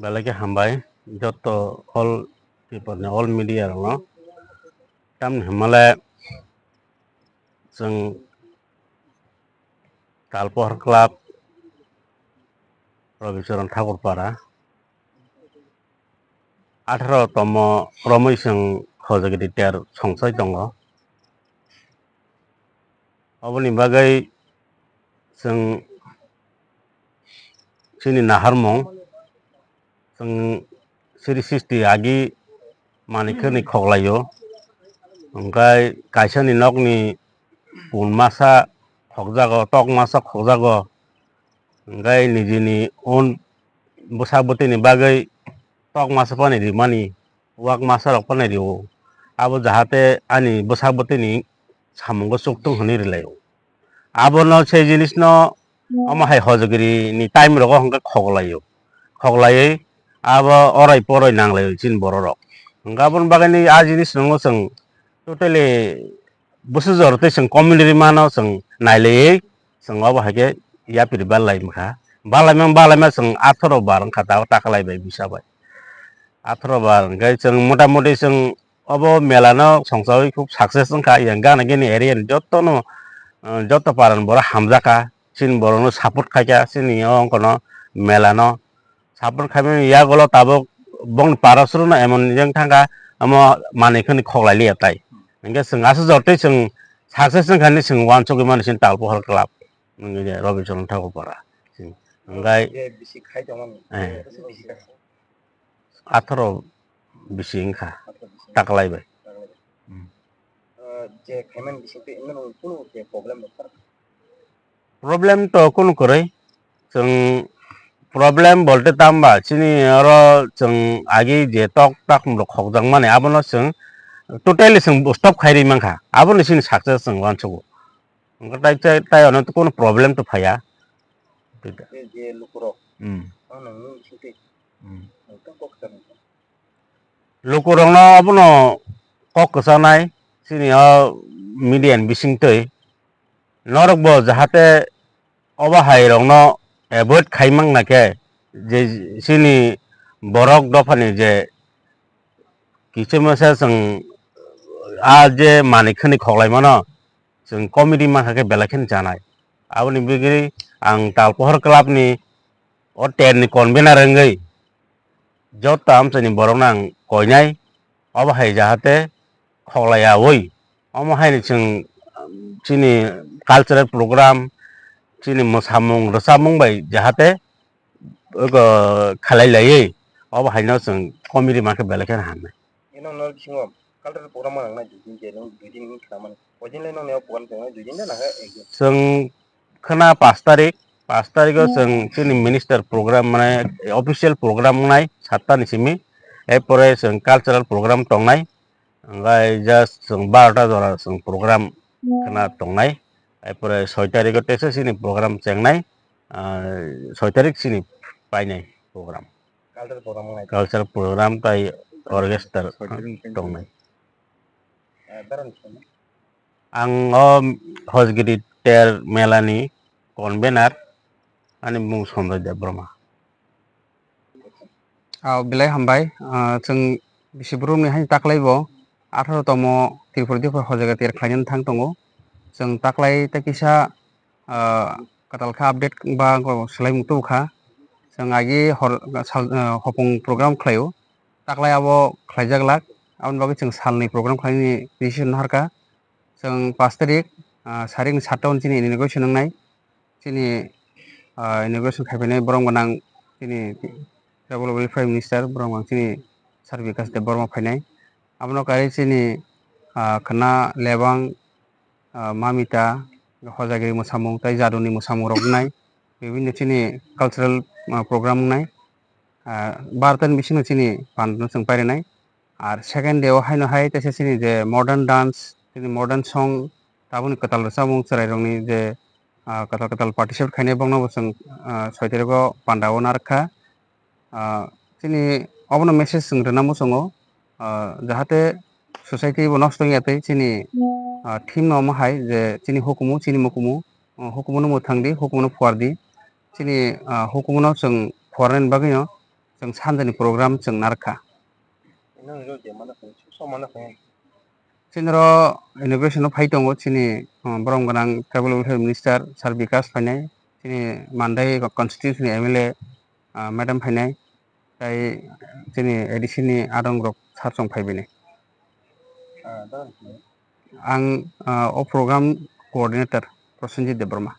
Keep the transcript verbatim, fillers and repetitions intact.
Belai khe hambai joto all people ni, all media rokno. Tamni hwnmale chwng Talpohor Club, Robicharan Thakur Para, atharo tomo romwi chwng Hojagiri ter songsai tongo. Oboni bagwi chwng chini naharmung, chwng siri sisti agi manwi khwnwi khoklaio. Hwnkhe kaisani nokni pun masa khokjago, tok masa khokjago. Hwnkhe nijini own bwsa bwtwini bagwi tok masa phano rimani, wak masa rok phano rio. Abo jahate ani bwsa bwtwini samungo chuktung hwnwi rwlaio. Abono se jinisno omo hai Hojagiri ni time rogo hwnkhe khoklaio. Khoklaiwi abo orai poroi nanglaio chini bororok. Hwnkhe aboni bagwini a jinis rokno chwng totally bwswk jora tei chwng community mano chwng nailaiwi chwng obo hai khe yapri barlai wngkha. Barlaima barlaima chwng atharo bar wngkha ta-, taklai bai bisa bai. Atharo bar hwnkhe chwng mota moti chwng obo mela no songchawi khub success wngkha, yang gana gini area ni joto no, uh, joto para ni borok hamjakha, chini borok no support khaikha, chini o wngkha no mela no. Support khaimani yagulo tabuk bongni para suru no emon jeng thangkha, omo manwi khani khoklai liya tai. Hwnkhe chwng aswk jor tei chwng success wngkha hinwi chwng uansugwi mani chini Talpohor Club, wngkha je Robicharan Thakur Para. Hwnkhe je bisi khai tongmani, eh, bisi khai. Atharo bisi wngkha, atharo bisi. Taklai bai. Taklai bai. Hmm. Eh, je khaimani bising twi emno kunu je problem rok. Problem to kunu kwrwi. Chwng problem bolte tamba chini oro chwng agi je tok tak rok khokjakmani abono chwng totally chwng stop khairwi mankha. Abono chini success chwng uansugo. Hwnkhe tai, tai, tai ono kunu problem to phaiya. Je, je lukurok. Hmm. Ano nangni bising twi. Hmm. Nang tang kok kwchang. Lukurokno abono kok kwchanai chini o media ni bising twi. Norokbo jahate obo hai rokno avoid khai mangna khe je chini borok dophani je kichimasa chwng a je manwi khwnwi khoklaimano chwng comedy mankha khe belai kheno chanai. Aboni bagwi ang Talpohor Club ni o ter ni convener wngwi joto amchaini borokno ang koinai, obo hai jahate khoklaiyaui, omo haino chwng chini cultural program, chini mwsamung rwchapmung bai jahate, oko, khalai laiwi, obo haino chwng comedy mankhe belai kheno hamnai. Eno nor bisingo cultural program ma nangnai dui din je nung dui din wngwi khnamani. Oidianle nokni o program tongnai dui din de nangkha ek din? Chwng khna pash tarik, pash tariko chwng chini minister program mane official program wngnai satta ni simi. Erpore chwng cultural program tongnai. Hwnkhe just chwng barota jora chwng program khna tongnai. Erpore soi tariko teisa chini program chengnai. Ah, soi tarik chini painai program. Cultural program wngnai. Cultural program tai orchestra tongnai. Ah, berani simi? Ang o Hojagiri ter mela ni convener, ani mung Sanjoy Debbarma. Ah, belai hambai. Ah, chwng bisi brum ni haino taklai bo atharo tomo Tripura Dipha Hojagiri ter khlainani thang tongo. Chwng taklai tei kisa ah, kwtal khe update ba swlaimung tubu kha. Chwng agi hor, sal, ah, hopung program khlaio. Taklai abo khlaijak lak. Aboni bagwi chwng salni program khlainani decision naharkha. Chwng pash tarik, ah, sarik ni satta o chini inauguration wngnai. Chini, ah, inauguration khaipainai borom gwnang chini Tribal Welfare Minister borom gwnang chini Sir Bikash Debbarma phainai. Abono karwi chini, ah, khna lebang, ah, mamita, Hojagiri mwsamung tei jaduni mwsamung rok wngnai, bibinno chini cultural, ah, program wngnai, ah, barota ni bisingo chini panda no chwng pairinai. Ar second day o haino hai teisa chini je modern dance, chini modern song, tabukni kwtal rwchapmung chwrairokni je, ah, kwtal kwtal participate khainai bokno bo chwng, ah, soi tariko panda o narwkha. Ah, chini obono message chwng rwna muchungo, ah, jahate society bo nosto wngya tei chini, ah, theme no omo hai je chini hukumu, chini mukumu, ah, hukumu no mwthang di, hukumu no phuar di. Chini, ah, hukumu no chwng phuarnani bagwi no chwng sanjani program chwng narwkha. Chini ro inauguration o phai tongo chini, um, borom gwnang tribal welfare minister sir Bikas phainai, chini Mandai constituency ni M L A, uh, madam phainai, tai chini A D C ni adong rok sir chwng phai bini. Ang, uh, o program coordinator Prosenjit Debbarma.